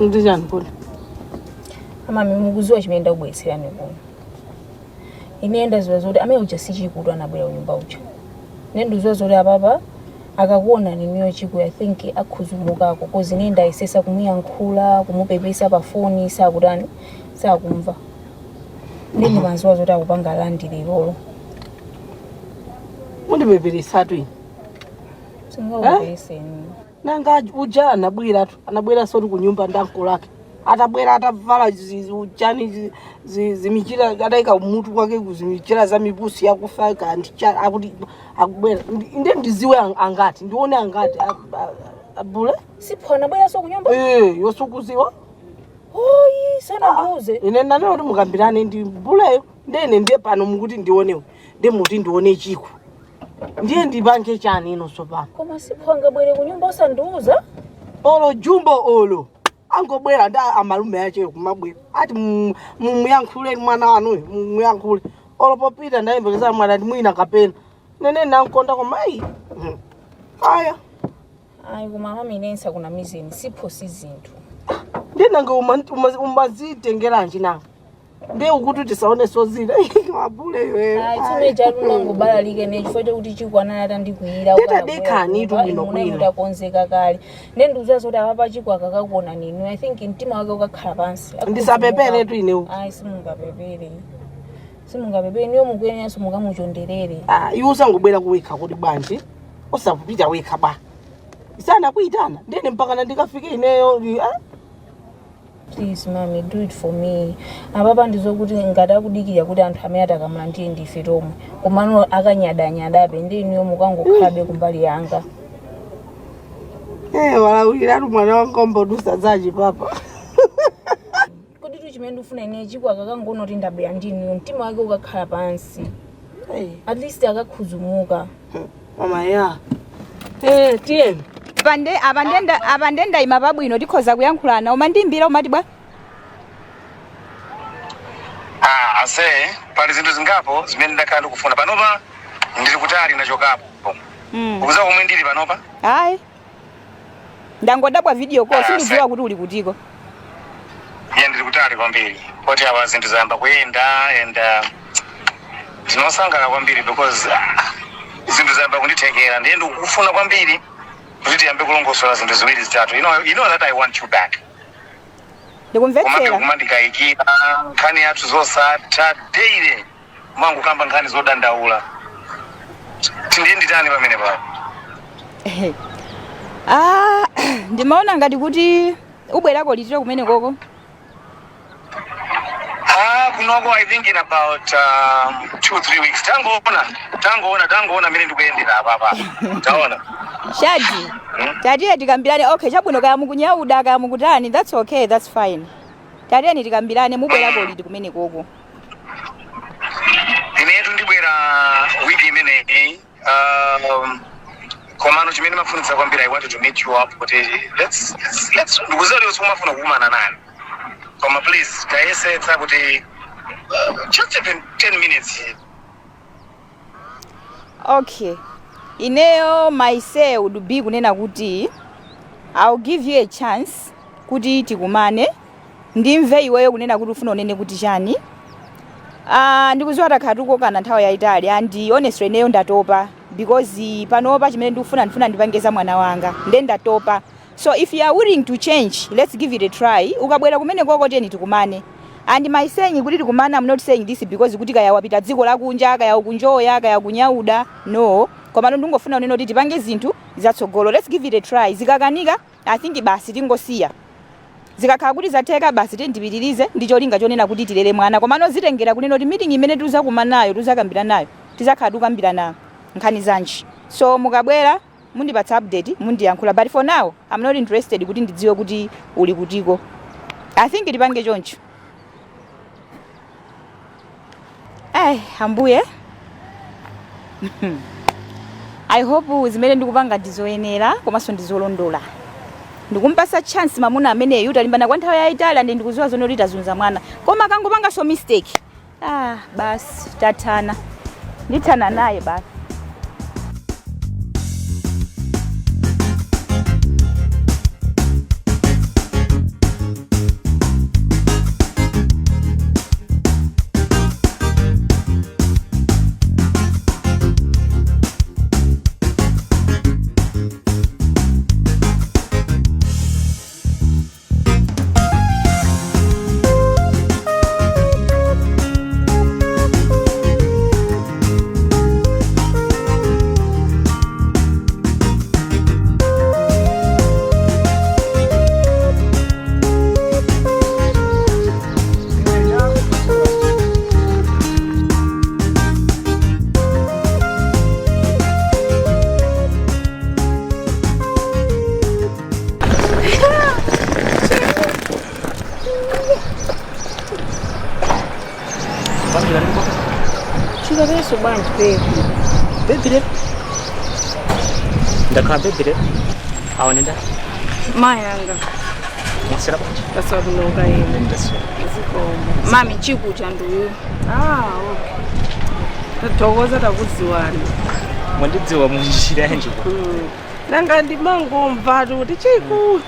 Ndi chani kodi? Amami, mukuziwa chimene ndakubweretserani kuno. Ine ndaziwa zoti amene uja si Chikutu anabwera kunyumba uja. Ine ndikuziwa zoti apapa akakuona inuyo Chiku, I think akhuzumukako, 'cause ine ndayesesa kumuyankhula, kumupepesa pa foni, sakutani, sakumva. Ndi ndimaziwa zoti akupanga land lerolo. Mundipeperesatu ine. Singakupepeseni. Nanga uja anabweratu, anabwera soti kunyumba ndi ankolo ake, atabwera atavala uchani zimichira atayika mutu kwake kuzimichira za mipusi yakufa kandicha, akuti akubwera. Ndiye ndiziwe angati ndione angati abule. Sipho anabweranso kunyumba? Eh, yosukuziwa. Oyi, sanandiuze. Ine ndanena kuti mukambirane ndi buleyo. Ndene ndiye pano mukuti ndionewe, ndiye mukuti ndione Chiku, ndiye ndipange chani ino tsopano? Koma Sipho angabwere kunyumba osandiuza? Olo jumbo olo angobwera ndi amalume acheyo kumabwera ati mumuyankhule mwana wanuyo, mumuyankhule. Olo popita ndayembekeza mwana ndi mwina kapena nene nankonda, koma ayi. Aya. Ayi, koma mami, ine nsakunamizeni, Sipho si zinthu. Ndiye nanga umazitengeranji nanga? Ndiye ukuti tisaone sozina mabuleyo. Ayi, tsono chatu nangobalalike ne chifukwa chokuti Chiku anali atandikwiyira. Nditadekani tu bwino bwino. Mutakonzeka kale. Ndiye ndikuziwa zoti apapa Chiku akakakuona ninu, I think mtima wake ukakhala pansi. Ndisapepere tu inewo. Ayi, simungapepere, simungapepere. Niyo mukuyeneranso mukamuchonderere. Ah, iwe usangobwera kuwekha kuti bwanji? Usakupita wekha bwa, isana kuitana ndene mpaka ndikafike ineyo ah? Please mami, do it for me. Apapa ndizokuti ngati akudikira kuti anthu amene atakamulandire ndife tomwe, komano akanyadanyadabe ndi inuyo mukangokhalabe kumbali yanga. Eh, walawiratu mwana wanga ombodusa zachi papa. Kodi tu chimene ndikufuna ine, Chiku akakangoona kuti ndabwera ndi inuyo, mtima wake ukakhala pansi. Hey. At least akakhuzumuka. Mama ya, eh, tiyeni. Pande apa ndenda, apa ndendayima pabwino, tikhoza kuyankhulana. Umandimbira umati bwa? Ah, ase, pali zinthu zingapo zimene ndakhala ndikufuna. Panopa ndili kutali, ndachokapo. Ukuziwa komwe ndili panopa? Ayi, ndangodabwa video call. Ah, Sindikudziwa kuti uli kutiko. Iye ndili kutali kwambiri, poti apa zinthu zayamba kuyenda and ndinosangalala kwambiri because zinthu zayamba kundithekera. Ndiye ndikufuna kwambiri kuti tiyambe kulongosola zinthu ziwiri zitatu. You know that I want you back. Komabe Ndikumvetsera. kumandikayikira, nkhani yathu zosatha, daily mangokamba nkhani zodandaula. Ndiye nditani pamene pano? Ah, ndimaona ngati kuti ubwerako litiro kumene koko? Ah, kunoko I think in about 2-3 weeks. Tangoona, tangoona, tangoona mene ndikuyendera apapa. Taona. Shadi. Tatiye tikambirane. Okay, chabwino, kaya mukunyauda, kaya mukutani, that's okay, that's fine. Tatiyeni tikambirane, mubwerako liti kumene koko? Inetu ndibwera wiki imeneyi. Komano chimene mafunitsa kwambiri, I wanted to meet you up kuti let's ndikuziwa lero sikumafuna kukumana nani. Koma please tayesetsa kuti just even 10 minutes. Okay, ineyo my say would be kunena kuti I'll give you a chance kuti tikumane, ndimve iweyo kunena kuti ufuna unene kuti chani. Ndikuziwa takhala tikukokana nthawi yayitali and honestly ineyo ndatopa, because panopa chimene ndikufuna, ndifuna ndipange za mwana wanga, nde ndatopa. So if you are willing to change, let's give it a try. Ukabwera kumene koko, tiyeni tikumane. And my saying kuti tikumane, I'm not saying this because kuti kaya wapita dziko lakunja, kaya ukunjoya, kaya kunyauda, no. Komano ndingofuna kunena kuti tipange zinthu zatsogolo. Let's give it a try. Zikakanika, I think basi tingosiya. Zikakhala kuti zatheka, basi tiye ndipitirize ndi cholinga chonena kuti tilere mwana. Komano zitengera kunena kuti meeting imene tizakumanayo, tizakambirana nayo, tizakhala tikukambirana nkhani zanji. So mukabwera mundipatsa update, mundiyankhula, but for now I'm not interested kuti ndidziwe kuti uli kutiko. I think tipange choncho. Ai, ambuye, I hope zimene ndikupanga ndizoyenera komanso ndizolondola. Ndikumpasa chance mamuna ameneyu. Talimbana kwa nthawi yayitali and ndikuziwa zone kuti tazunza mwana, koma akangopanganso mistake, ah, basi tathana, ndithana naye basi. Chikapeso bwanji baby? Baby lero ndakhala baby lero awanenda. Mayanga. Mwaswera bwanji? Taswabinoka ine. Ndaswera. Zikomo. Mami, chikucha nduyu. Ah, okay. Tathokoza takudziwani. Mwandidziwa munjira yanji? Nanga ndimangomva kuti Chiku.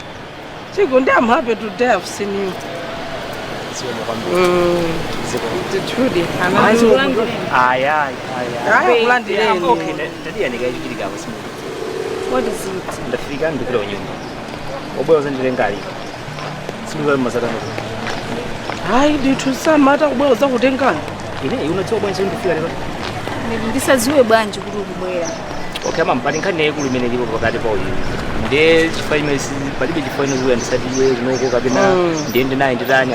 Chiku, ndi I'm happy today I've seen you. Zikomo kwambiri. Zikomo. Ndithudi. Aya, aya. Aya, kulandireni. Okay, ndadiyanika ichichitika apo simu. What is it? Ndafika ndipita kunyumba. Obwera uzandilenga aliko. Sindikuwa masatano. Hayi, ndithu samata kubwera uzakutengani. Ine unadziwa bwanji ndifika lero? Ndisadziwe bwanji kuti ukubwera? Okay, ama pali nkhani yayikulu imene ilipo pakati pa uyu. Ndiye chifukwa chimene palibe chifukwa ino zikuya ndisatiwe kunoko kapena ndiyende naye nditani.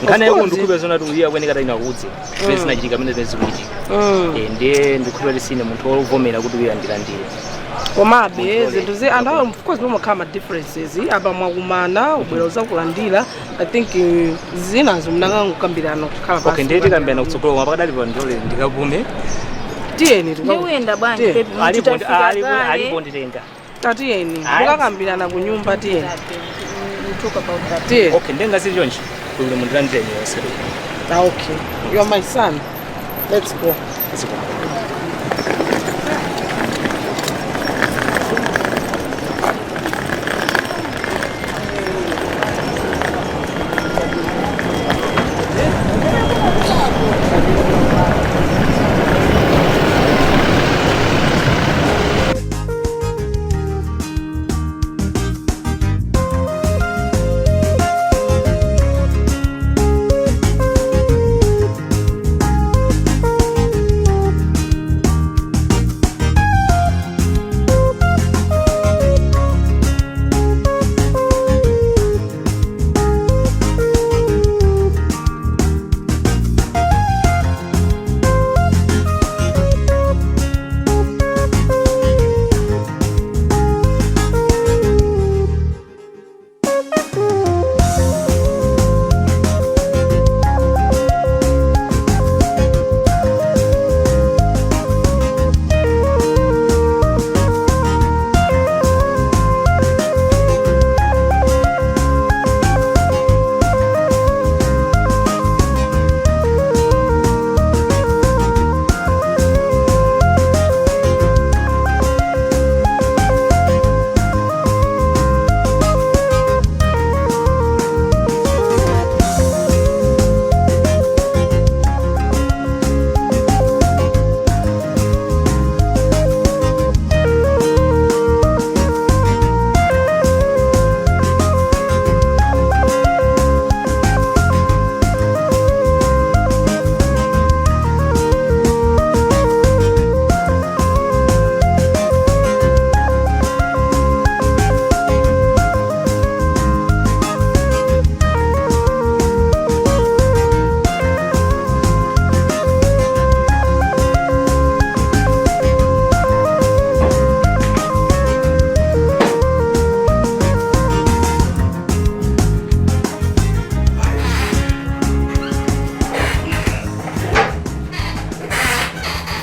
Nkhani yayikulu ndikhupe zona kuti uyu akweneka taina kudze. Zimene zinachitika pamene zimene zikuchitika. Ndiye ndikhupe kuti sine munthu wovomera kuti uyu andilandire. Komabe zinthu zi anthu awo, of course pamakhala ma differences. Apa mwakumana, ubwera uzakulandira. I think zinazo mnangangokambirana kukhala Okay, pasi. ndiye tikambirana kutsogolo, koma pakadali pano ndilole ndikapume. Tiyeni. Ndiuyenda bwanji Tiye. baby? Alipo Tutafika alipo kale. alipo nditenga. Tatiyeni. Ayi. Mukakambirana ku nyumba, tiyeni. We talk about that. Tiye. Okay, ndiye ngazili chonchi. Kuti mundilandire yonse. Ah, okay, you're my son, let's go. Zikomo.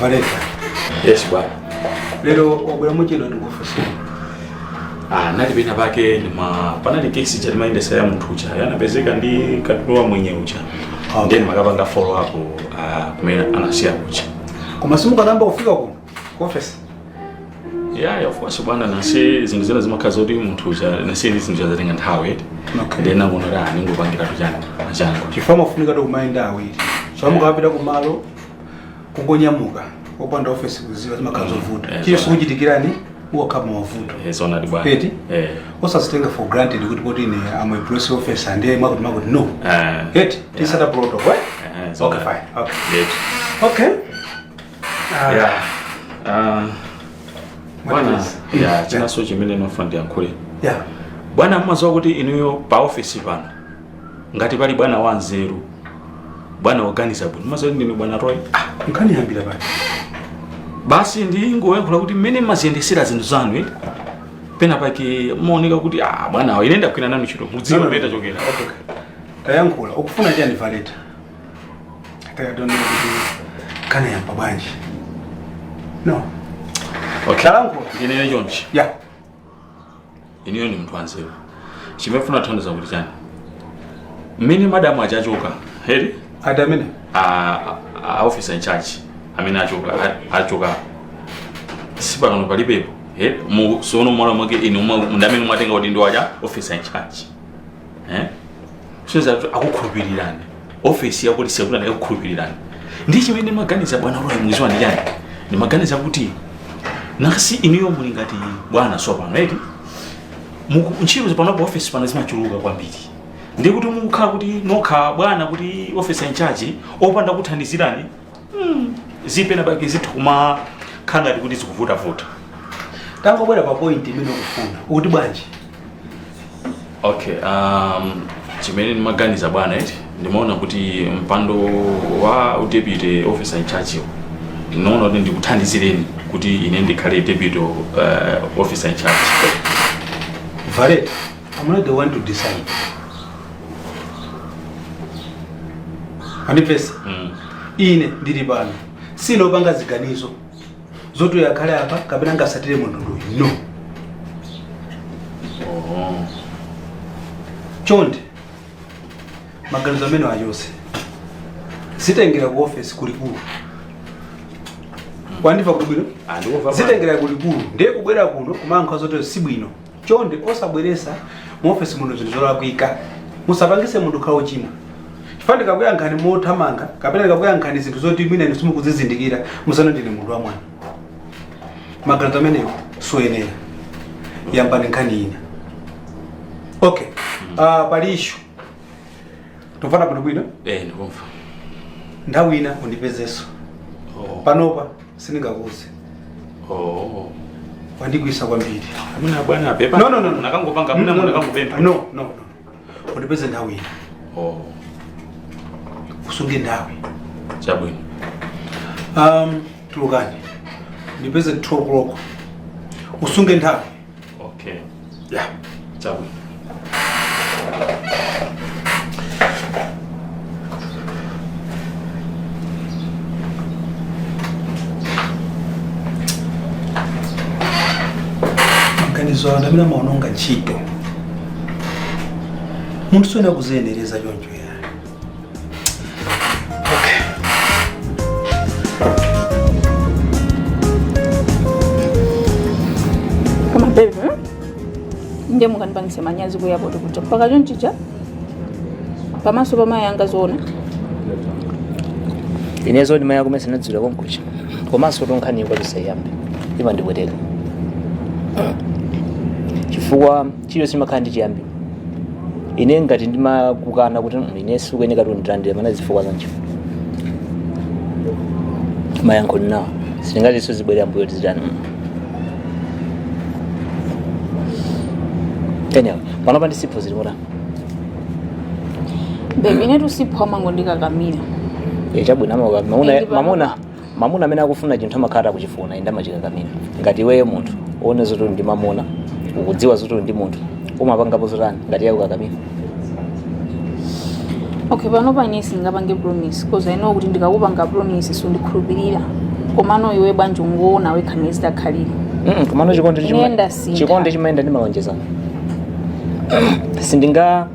Valeta. Yes, bwana. Lero wabwera muchedwa, ndikufunsa. Ah, nali pena pake ndima panali kesi cha timayendesa ya munthu uja yanapezeka ndi katundu wa mwenye uja. Okay. Then makapanga follow up kumene anasiya kuja. Koma simukanamba kufika kuno ku office? Yeah, of course bwana, nase zinthu zina zimakhala zoti munthu uja nasiye ndi zinthu zatenga nthawi. Okay. Then nakuona kuti ah, ningopangira tuchani machangu. Chifukwa mafunika to kumayenda awiri, so mukapita kumalo kungonyamuka opanda office kuziwa zimakhala zovuta. Eh, Chiyo zona. sikuchitikirani mukakhala mavuto. Eh, zoonadi bwana. Eti? Eh. Osazitenga for granted kuti poti ine am a police officer ndiye mwakuti mwakuti, no. Eh. Eti tisata protocol, eh? Eh, zoonadi. Okay, fine, okay. Yes. Okay. Ah, Yeah. Bwana, What is? yeah, chinaso chimene nofa ndiyankhule. Yeah. Bwana, mmadziwa kuti inuyo pa office pano ngati pali bwana wanzeru, bwana woganiza bwino, mmadziwa kuti ndinu bwana Roy? Nkhani yambira pati? Basi ndingoyankhula kuti mmene mmaziyendesera zinthu zanu, eti pena pake maoneka kuti ah, bwana, ine ndagwira nanu ntchito, mudziwa No, no, mmene no. tachokera. Okay. Tayankhula, ukufuna chani, Valeta? I don't know kuti kanayamba bwanji. No. Okay. Talankhula. Ineyo chonchi. Yeah. Ineyo ndi munthu wanzeru. Chimene funa kuthandiza kuti chani? Mmene madamu achachoka, heri? Ati amene? A officer in charge amene achoka achoka sipano palibepo eh mu sono mwana mwake inu ndamene mwatenga kuti ndi waja officer in charge eh soza akukhulupirirani office ya polisi yakuti akukhulupirirani ndi chimene ndimaganiza bwana Roy muziwa ndi chani ndimaganiza kuti nakasi inuyo muli ngati bwana sopano eti ntchito pano pa office pano zimachuluka kwambiri ndi kuti mukhala kuti nokha bwana kuti officer in charge opanda kuthandizirani zipena baki zithu kumakhala ngati kuti zikuvutavuta. Tangobwera pa point imene ukufuna. Ukuti bwanji? Okay, chimene ndimaganiza bwana eti ndimaona kuti mpando wa deputy officer in charge ndinaona kuti ndikuthandizireni kuti ine ndikhale deputy officer in charge. Valet, I'm not the one to decide. Andipesa. Ine ndili pano. Sinopanga ziganizo zoti uyu akhale apa kapena ngasatire munthu uyu. No. Oh. Chonde. Maganizo amene achose. Zitengera ku office kulikulu. Wandimva kuti bwino? Andikumva. Zitengera kulikulu. Ndiye kubwera kuno kumayankha zoti si bwino. Chonde osabweresa mu office muno zinthu zolakwika. Musapangise munthu kukhala ochimwa. Chifukwa ndikakuyankhani mothamanga kapena ndikakuyankhani zinthu zoti mwina inu simukuzizindikira musana ndine munthu wamwana. Maganizo amenewo suyenera. Yambani nkhani ina. Okay. Pali issue. Tumvana bwino bwino? Eh, ndikumva. Nthawi ina undipezenso. Oh. Panopa sindingakuuze. Oh. Wandikwiyitsa kwambiri. Amuna bwana pepa. No. Nakangopanga amuna No. nakangopempha. No. Undipeze nthawi ina. Oh. Usunge nthawi. Chabwino. Tulukani. Ndipeze 2 o'clock. Usunge nthawi. Okay. Yeah. Chabwino. Maganizo anthu amene amaononga ntchito. Munthu suyenera kuziyenereza choncho ya. Okay. Koma baby, ndiye mukandipangise manyazi ku airport kuja mpaka chonchija pamaso pa mayi anga zoona. Inezo ndi mayi ako sinadzula konkucha komanso tonkhani kwatisayambe imandipweteka chifukwa chilichonse chimakhala ndi chiyambi. Ine ngati ndimakukana kuti ine sikuyeneka kuti undilandire mana zifukwa zanji mayankho ndinawo sindingatinso zibwerera mbuyo tizitani. Anyway, panopa ndisipho zili motani? Baby, inetu sipho amangondikakamira. Eh, chabwino mamuna Indi pano- mamuna mamuna amene akufuna chinthu amakhala akuchifuna inde amachikakamira. Ngati iweyo munthu uone zoti uli ndi mamuna ukudziwa zoti uli ndi munthu umapangapo zotani ngati iye akukakamira? Okay, panopa ine sindingapange promise because I know kuti ndikakupanga promise sundikhulupirira. Komano iwe bwanji ungoona wekha mmene zitakhalire. Komano chikondi Ine ndasintha. chikondi chimayenda ndi malonjezano. Sindinga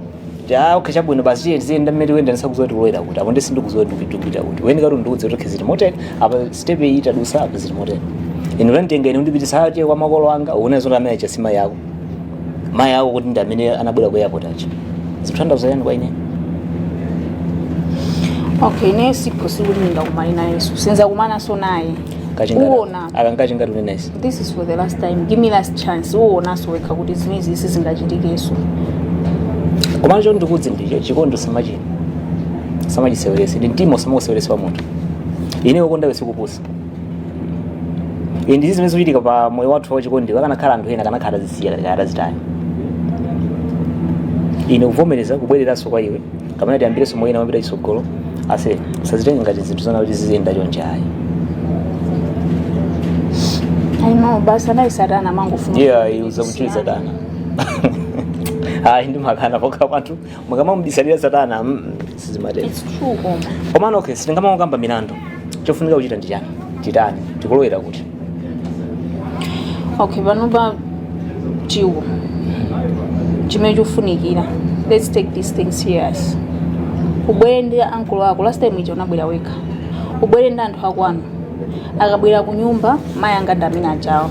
ah okay chabwino basi tiye tiziyenda mmene tikuyenda ndisakudziwa kuti ulowera kuti apo ndi sindikudziwa kuti ndikupita kuti weni kati undiudze kuti okay zili motere apa step iyi tadusa apa zili motere ine unanditenga ine undipitisa tiye kwa makolo anga uone zoti amene aja si mayi ako mayi ako kuti ndi amene anabwera ku airport aja zikutanthauza chani kwa ine? Okay, ine sipho sikuti ndingakumane nayenso sinzakumananso naye. Uona. Akangachingati unena izi. This is for the last time, give me last chance. Uonanso wekha kuti zimenezi sizingachitikenso. Komano cho ndikudzi ndicho chikondi samachi samachisewerese ndi mtima usamausewerese wa munthu. Ine ukonda iwe sikupusa. Ine ndizi zimene zikuchitika pa moyo wathu wa chikondi akanakhala anthu ena akanakhala atazisiya kapena atazitaya. Ine kuvomereza kubwereranso kwa iwe kapena tiyambirenso moyo wina wapita chitsogolo ase usazitenge ngati zinthu zona kuti ziziyenda chonchi ayi. I know, basi anali satana amangofuna Yeah, kuti iuza kuchuli tisiyane. satana. Ayi ndimakana pokha panthu mukamambisalira satana. Sizimatero. It's true koma. Komano okay, sitingamakamba milandu. Chofunika kuchita ndi chani? Titani? Tikulowera kuti? Okay, panopa chiwo chimene chofunikira, let's take this thing serious. Ubwere ndi ankolo ako. Last time ija unabwera wekha. Ubwere ndi anthu akwanu. Akabwera ku nyumba, mayi anga ndi amene ajawo.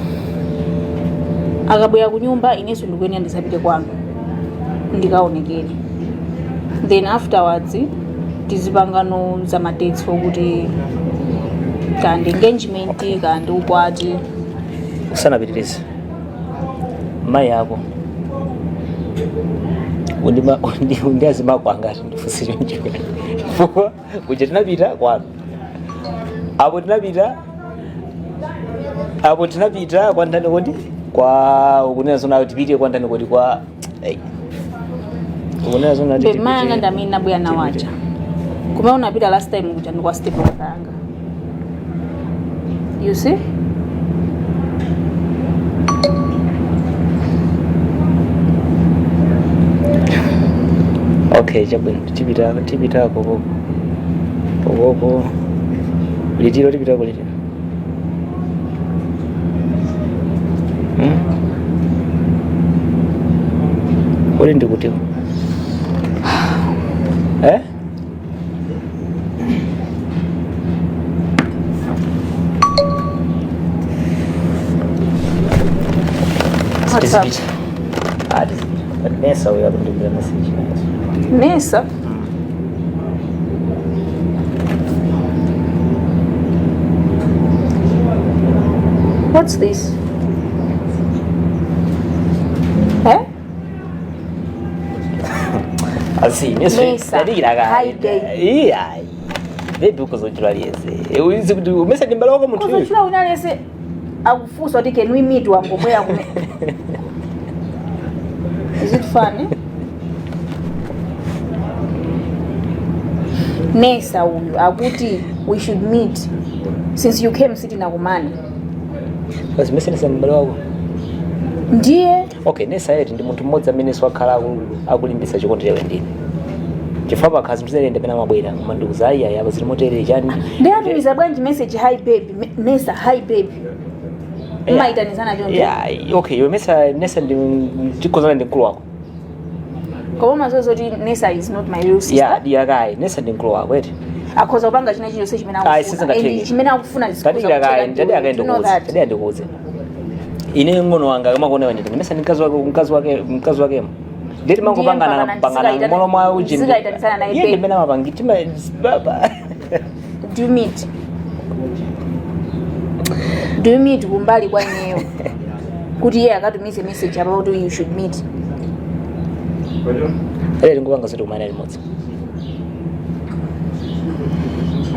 Akabwera ku nyumba, inenso ndikuyenera ndisapite kwanu ndikaonekere. Then afterwards tizipangano za ma dates okuti kandi engagement kandi ukwati. Usanapitirize, mayi ako undi azimako angati? Ndifunse choncho chifukwa kuja tinapita kwanu, apo tinapita, apo tinapita kwa ndani kodi? Kwa ukunena zona tipite kwa ndani kodi? Kwa Ei. Ukunena zona Babe, mayi anga ndi amene nabwera nawo aja. Kumene unapita last time kuja ndi kwa step brother anga, you see? Okay, chabwino, tipita, tipitako poko pokoko litiro, tipitako litiro. Kodi ndikutiko? Eh? What's up? Tizipita. Ah, tizipita. But Nesa uyo akundimbira message nazo. Nesa? What's this? Eh? Asi, Nesa. Nesa. Tadikira ka. Hi, babe. Iya. Baby ukuzochula liyese. Uyizi kuti umese ndi mbale wako munthu uyu. Kuzochula unalese akufunsa kuti can we meet, wangobwera kume. Is it funny? Nesa uyu akuti we should meet since you came sitinakumane. Basi mese Nesa ndi mbale wako. Ndiye. Okay, Nesa yeti ndi munthu mmodzi amene wakhala akulimbisa chikondi chawe ndine. Chifukwa pakhazi mzere ndipena mabwera koma ndikuza ayi ayi apa zili motere chani. Ndiye atumiza bwanji message hi baby? Nesa hi baby. Yeah. Maitanizana choncho? Yeah, okay, iwe mesa Nesa ndi tikozana ndi mkulu wako. Koma mazozo kuti Nesa is not my real sister. Yeah, diya kayi, Nesa ndi mkulu wako eti. Akhoza kupanga china chilichonse chimene Ayi, akufuna. sizingatheke. And chimene akufuna zikhoza Tadikira kayi, kutheka. tadikira kayi Do you know ndikuuze. that? Tadikira ndikuuze. Ine ngono wanga kama kuona wene ndi mesa ndi mkazi wake, mkazi wake, mkazi wakemo. Ndeti mangopangana mpakana pangana molo mwa uji. ndizikaitanisana naye Iye babe. ndimene amapangi tima baba. Do you meet? Do you meet kumbali kwa ineyo? Kuti iye akatumize message about you should meet. Ere ngopanga zoti kumana limodzi.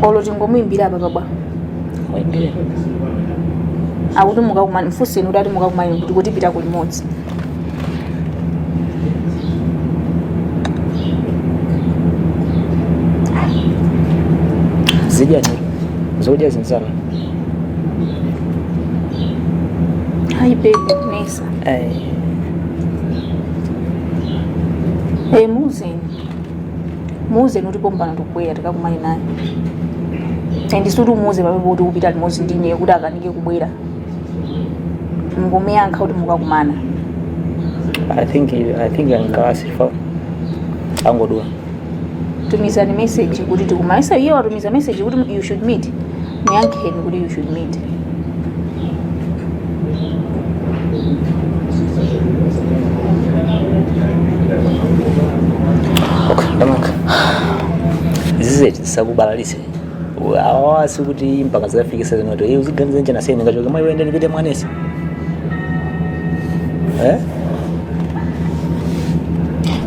Olo tingomuimbira apa pabwa. Muimbire. Akuti mukakumana, mfunseni kuti ati mukakumana kuti kuti pita kulimodzi. Zidya ni zodya zinzana. Hi baby, Nesa. Eh. Eh, muuzeni. Muuzeni kuti pompano tikubwera tikakumane naye. And suti umuuze pamene kuti upita limodzi ndi ineyo kuti akanike kubwera. Ngomuyankha kuti mukakumana. I think ankalasi fa angodua. Tumizani message kuti tikumane. Isa iye watumiza message kuti you should meet. Muyankheni kuti you should meet. Okay, ndamanga. Zizeti zisakubalalise. Awa sikuti mpaka zikafikisa zinoto. Iye uziganiza njani asene ngachoke mwa iwe ndipite mwanesi. Eh?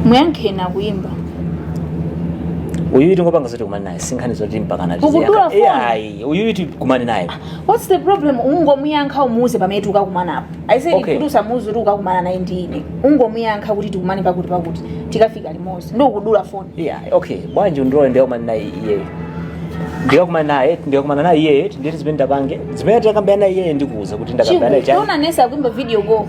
Muyankheni akuyimba. Uyu tingopanga zoti kumane naye sinkhani zoti mpaka na Ukudula phone? Ayi, uyu tikumane naye. What's the problem? Ungomuyankha umuuze pamene tikakumanapo. I said Okay. kuti usamuuze kuti ukakumana naye ndi ine. Ungomuyankha kuti tikumane pakuti pakuti tikafika limodzi. Ndikudula phone. Yeah, okay. Bwanji undilole ndikakumane naye iyeyo. Ndikakumana naye, ndikakumana naye iyeyo, nditi zimene ndapange, zimene takambirana naye iyeyo ndikuuza kuti ndakambirana naye chani. Chiku, Nesa akuimba video call.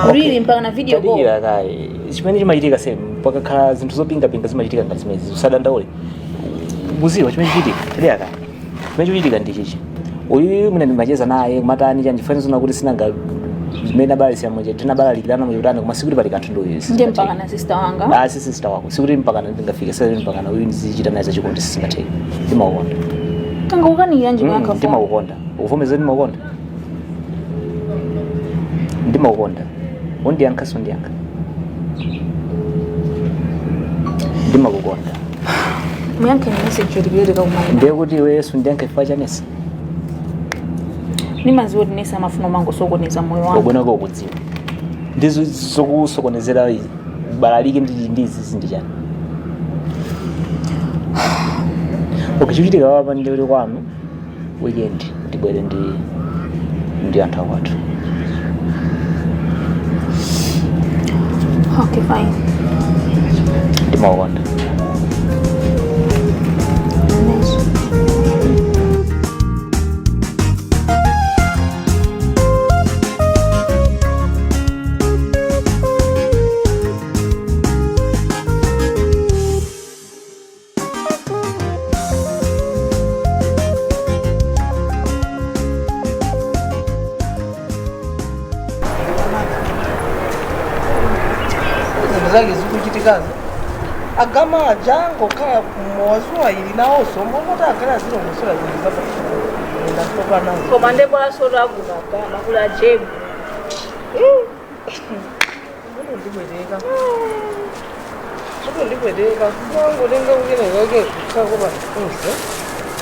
Okay. Really, mpaka na video call. Tadikira kayi. Chimene chimachitika same pakakhala zinthu zopingapinga zimachitika ngati zimenezi. Usadandaule. Muziwa chimene chichitika. Tadeka. Chimene chikuchitika ndi chichi. Uyu mwina ndimacheza naye kumatani chani chifukwa zona kuti sinanga zimene abalalisira mwenje tinabalalikirana mwenje kutani, koma sikuti pali kanthu ndi uyu. Ndiye mpaka na sister wanga? Ah, si sister wako. Sikuti mpaka ndingafike sasa mpaka uyu ndizichita naye zachikondi, sizingatheke. Ndimaukonda. Tanga ukaniyanji kuyankha phone? Ndimaukonda. Uvomeze, ndimaukonda. Ndimaukonda. Undiyankha, sundiyankha? Ndimakukonda. Muyankhe message yoti kumana. Ndiye kuti iwe sundiyankha chifukwa cha nesi? Nimaziwa kuti nesi amafuna umangosokoneza moyo wanga. Ubwino ko ukudziwa ndizo zokusokonezera izi balalike ndi ndizi zindi chani. Okay, chikuchitika papa ndi kuti kwanu weekend ndibwere ndi anthu akwathu. Okay, fine. Ndimaukonda. Nice. Zinthu zake zikuchitikazo, agama aja angokhala mowazuwa ili nawonso mbomoti agala azilongosola zinthu zapanda nazo. Koma ndebwaso akugagama kuli ajebu. Ndibwereka ndibwereka mangotenga kukene kake kukhako pafunse.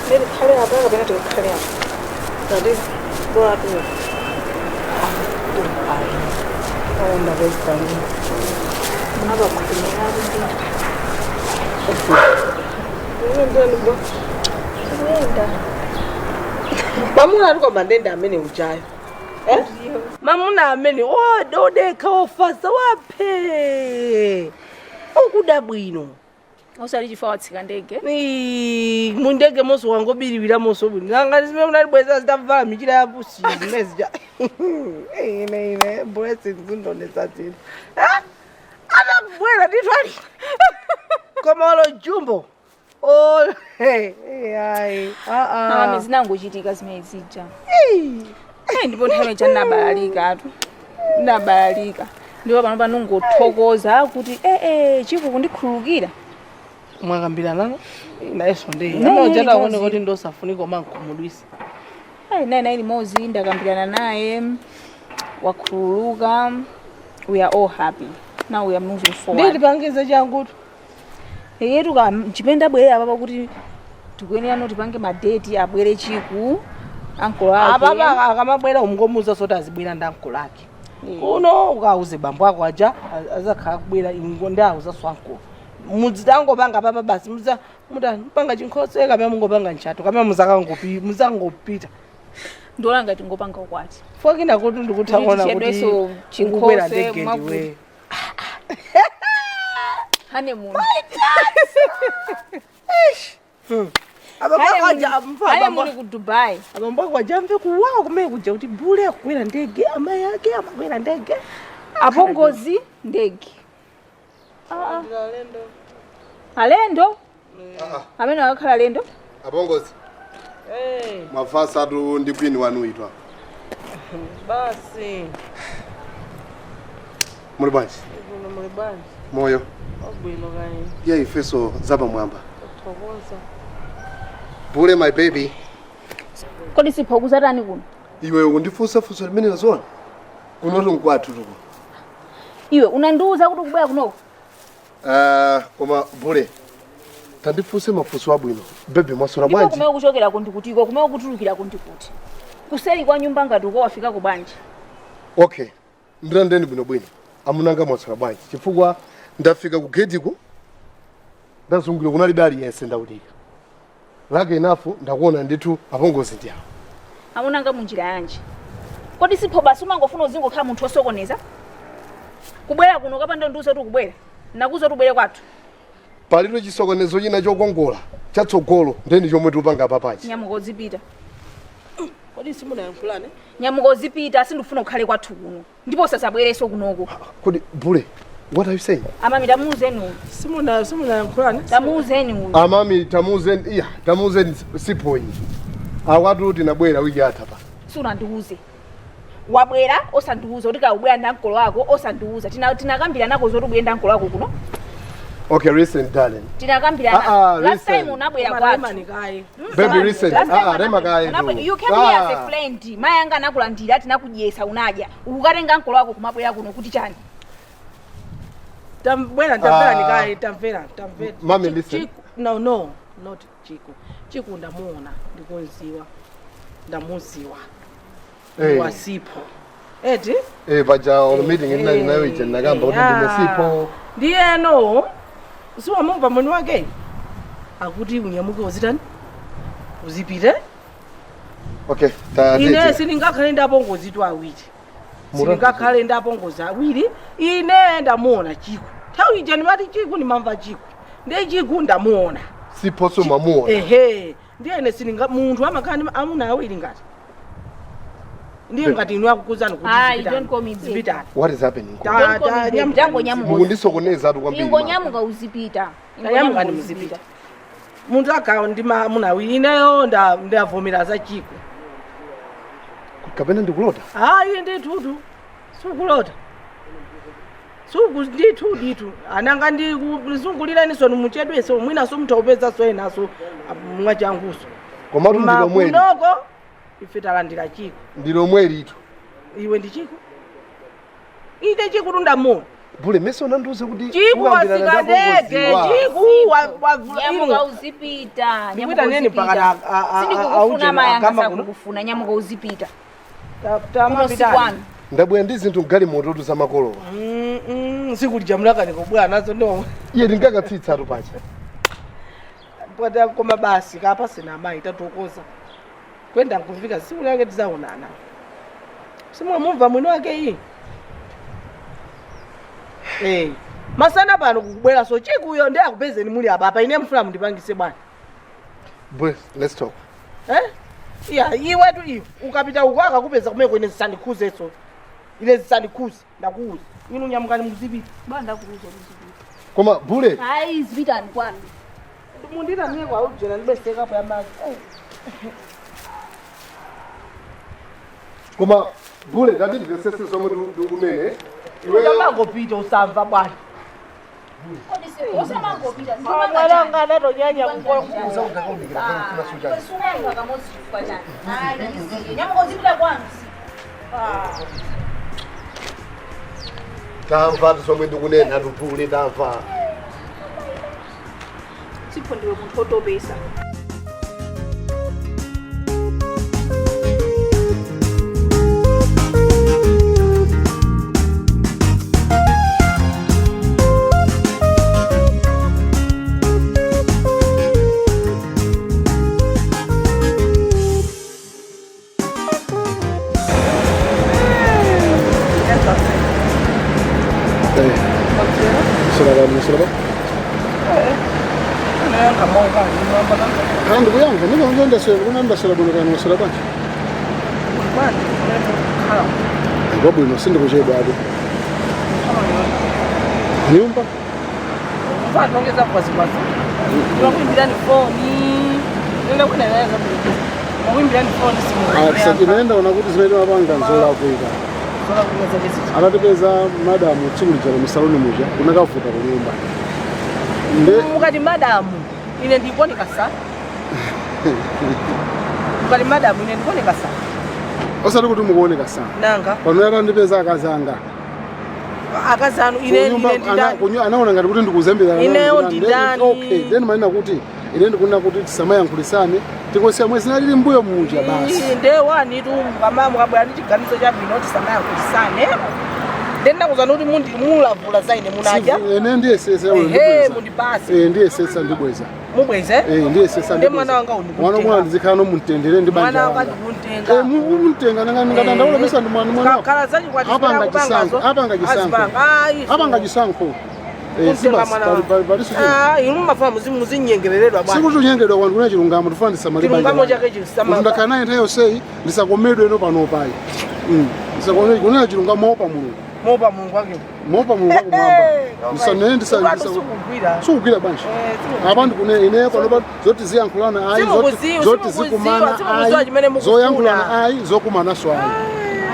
Ndikukhale apa kapena tikukhale apa? Tati bwatu aona kwezitangini. Munabakhulumira ndi Ndiyenda mamuna ari kwamandende amene ujayo, eh? Mamuna amene odekha, ofasa, waphe, okuda bwino. Usali chifukwa watsika ndege. Ii, mundege monso wangobiriwira monso bwino. Nanga zimene munalibweza zitavala michira ya pusi zimene zija, ine ine blessings ndonetsa zino atabwera nditwali koma olo jumbo. Oh, hey, hey, ayi, ah, ah. Mama, zinangochitika zimene zija. Eh, ndipo nthawi ija ndinabalalika atu, ndinabalalika, ndipo pano panongothokoza kuti ee Chiku kundikhululukira. Mwakambirana nayenso ndi Ne, amajata aone limodzi. kuti ndosafunika omankhumudwisa. Ayi, naye naye limodzi ndakambirana naye, wakhululuka. We are all happy now, we are moving forward. Nditi pangize changutu. Yetu ka chimene ndabwerera papa kuti tikuyenera no tipange madeti, abwere Chiku, ankolo ake. Apapa akamabwera ungomuza soti azibwera ndi ankolo ake kuno. Ukauze bambo ako aja azakhala kubwera ingo ndi auzaso ankolo. Mudzangopanga papa basi, muza mutani mpanga chinkhoswe kapena mungopanga ntchato kapena muzakangopita muzangopita. Ndiola ngati ngopanga ukwati. Fokina kuti ndikutha kuona kuti tichedweso ukukwera chinkhoswe, ndege ndiwe. Honeymoon. Honeymoon ku Dubai. Abambo ako aja amve kuwawa kumene kuja kuti bule akukwera ndege, amayi ake amakwera ndege. Apongozi ndege. Alendo amene akakhala alendo. Apongozi, mafasa atu ndi queen wanu itwa. Basi. Muli bwanji? Kuno muli bwanji? Moyo? Wabwino kani? Ya, ifeso zapamwamba. Thokoza. Bule, my baby. Kodi sipho kuzatani kuno? Iwe ukundifunsa funso limene lazona? Kunotu nkwathu tuko. Iwe unandiuza kuti ukubwera kunoko? Koma bule, tandifunse mafunso abwino. Baby, mwaswera Ndipo bwanji? kumene kuchokera kundikutiko, kumene kutulukira kundikuti, kuseri kwa nyumba ngati uko wafikako bwanji? Okay, ndilandeni bwinobwino. Amunanga, mwaswera bwanji? Chifukwa ndafika ku getiko, ndazungulira, kunalibe aliyense, ndautika lake inafu ndakuona ndithu apongozi ndi awo. Amunanga munjira yanji? Kodi sipho basi umangofuna uzingokhala munthu osokoneza? Kubwera kuno kapanda ndiuza kuti ukubwera, nakuza kuti ubwere kwathu? Palito chisokonezo china chokongola chatsogolo ndeni chomwe tikupanga papachi. Nyamuka uzipita. Kodi simunayankhulane? Nyamuka uzipita, sindifuna ukhale kwathu kuno, ndipo usasabwereso kunoko. Kodi bule, What are you saying? Amami, tamuuzeni uyu. Simuna simunayankhulani. Tamuuzeni uyu. Amami, tamuuzeni, iya, tamuuzeni Sipho iyi. Awatu tinabwera wiki yatha pa. Sunandiuze. Wabwera osandiuza kuti kaubwera ndi ankolo ako, osandiuza. Tinakambira nako zoti ubwere ndi ankolo ako kuno. Okay, listen, darling. Tinakambira. Ah, ah, Last listen. time unabwera kwathu. Baby, listen. Last time Ah, ah, rema kaye tu. You came here as a Ah. friend. Mayi anga anakulandira, tinakudyesa, unadya. Ukukatenga ankolo ako kumabwera kuno kuti chani? Bwera, tamvera. Ah. Nikaye, tamvera, tamvera. Mami, listen. Chiku, no, no, not Chiku. Chiku ndamuona, ndikunziwa, ndamuziwa. Eh. Wasipho eti? Eh, paja on meeting ndinali nayo ija ndakamba kuti ndine Sipho. Ndiyeno siwamumva mwini wake akuti unyamuke uzitani, uzipite. Okay, ta Ine sindingakhale ndi apongozi tu awiri. Sindingakhale ndi apongozi awiri. Ine ndamuona Chiku nthawi ija, ndimati Chiku, ndimamva Chiku, ndiye Chiku ndamuona. Sipho sumamuona. Ehe, ndiye ine sininga munthu amakhala ndi amuna awiri ngati ndiye ngati inu akukuzani kuti Ayi, zipitani. don't call me babe. Zipitani. What is happening? Don't call me babe. Tangonyamuka. Mukundisokoneza tu kwambiri. Ingonyamuka uzipita. Tanyamukani muzipita. Munthu akhala ndi amuna awiri, ineyo ndavomera za Chiku. Kapena ndikulota? Hayi, ndithutu sukulota, suku ndithu ndithu ananga ndisungulireniso nimuchedweso, mwinaso muthaupezanso enaso mwachanguso. Komatu ndilomweli. Kunoko ife talandira Chiku. Ndilomweli itu. Iwe ndi Chiku, ine Chiku tundamona. Bule mese unandiuze kuti Chiku ukambirana wasika ndege. ndapongoziwa. Chiku Nyamuka uzipita. Ndikuita nene pakati Sindikukufuna, aujeni mayi anga agamba kuno. sakukufuna. Nyamuka uzipita. Tamapitani. Kuno sikwanu. Ndabwera ndi zinthu mgalimoto zamakolowa. Sikulija mulakani kubwera nazo ndo. Iye ndingakatsitsa tu pacha. Pata koma basi kapa sina amayi, tatokoza kwenda nkufika siku lake tizaonana. Simwamumva mwini wake iyi? Eh, masana pano kukubwera so Chikuyo ndi akupezeni muli apapa. Ine mfuna mundipangise bwana. Bule, let's talk. Eh, iya, iwetu iwe ukapita uko akakupeza kumeko, ine zisandikhuzeso, ine zisandikhuze, ndakuuza inu. Nyamukani muzipita. Bwana, ndakuuza uzipita. Koma Bule. Hayi, zipitani kwanu. Mundiramie kwaujena ndibesekapo yamazi. Koma Bule, ndati ndimvetsetse zomwe ndikumene. Usamangopita usamva bwana. Usamangopita. Mwananga anatonyanya. Sumanga kamodzi chifukwa chani? Hayi, nyamuka uzipita kwanu. Tamva zomwe ndikunena tu, Bule, tamva. Sipho, ndiwe munthu otopesa. Sura ba. Ndikuyankha ndinondaswera bwino, kani waswera bwanji? Kwabwino, sindikuchedwa atu nyumba. Ongeza kwazikwazi, makuimbirani foni, nenda kuinaeza, makuimbirani foni. Inaenda ona kuti zimene mapanga nzolakwika. Atatipeza madamu tsiku lija musaloni muja, kunakavuta kunyumba nde. Mukati madamu, ine ndikuoneka sa? Mukati madamu, ine ndikuoneka sa? Osati kuti mukuoneka sana. Nanga? Pano atandipeza akazanga. Akazi anu ine Kunyumba ine ndidani? anaona ngati kuti ndikuzembera. Ineyo ndidani? Okay, then manena kuti ine ndikunena kuti tisamayankhulisane, tikosiya mwezi nalili mbuyo muja basi. Nde wani tu mukama mukabwera ndi chiganizo chabwino tisamayankhulisane, nde ndakuzani kuti mulavula za ine munaja. Ine ndiyesesa. Ehe, mundipase. Eh, ndiyesesa, ndibweza. Mubweze. Eh, ndiyesesa. Nde mwana wanga Mwana mwana ndizikhala nomumtendere ndi banja Mwana wanga wanga. ndikuntenga. Eh, mumtenga nanga ndingadandaula mesa ndi mwana mwana. Khala zachikwati. Apanga chisankho, apanga chisankho, apanga chisankho. Eh, sibasi paliso. Inu mumafuna muzinyengereredwa bwana. Sikuti unyengedwa kwanu, kuna chilungamo tifuna ndisamale banja Chilungamo langa. chake chisama. Kuti ndakhala naye nthawi yonseyi, ndisakomedwe eno pano payi. Ndisakomedwe, kunena chilungamo opa Mulungu. Mopa Mulungu wake. Mopa Mulungu wakumwamba. Ndisanene Ulatu sikugwira. Sikugwira bwanji? Eh, sikugwira. Apa ndikune ine panopa zoti ziyankhulana ayi, Simukuziwa, zoti simukuziwa, zikumana simukuziwa ayi, chimene mukufuna. zoyankhulana ayi, zokumananso ayi.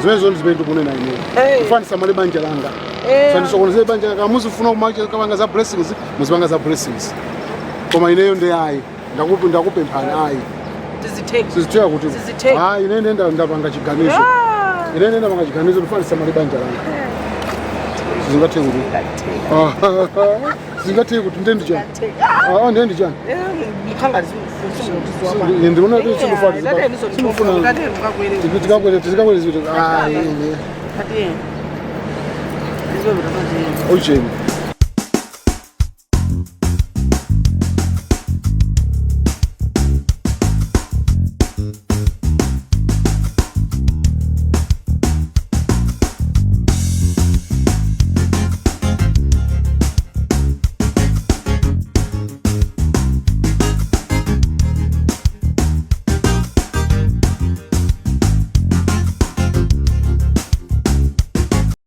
Zimenezo ndi zimene ndikunena ineyo. Eh. Ndifuna ndisamale banja langa. Eh. Sandisokonezere banja langa. Muzifuna kumapanga za blessings, muzipanga za blessings. Koma ineyo ndi ayi. Ndakupemphani ayi. Tizitheka. Sizitheka kuti Sizitheka. ayi, ine ndiye ndapanga chiganizo. Ine ndiye ndapanga chiganizo, ndifuna ndisamale banja langa. Sizingatheke kuti. Sizingatheke kuti ndiye ndichani. Ah, ndiye ndichani. Mkhanga. Ndikuona kuti sindifuna tikakwere tikakwere zikuti ayi ine. Ujeni.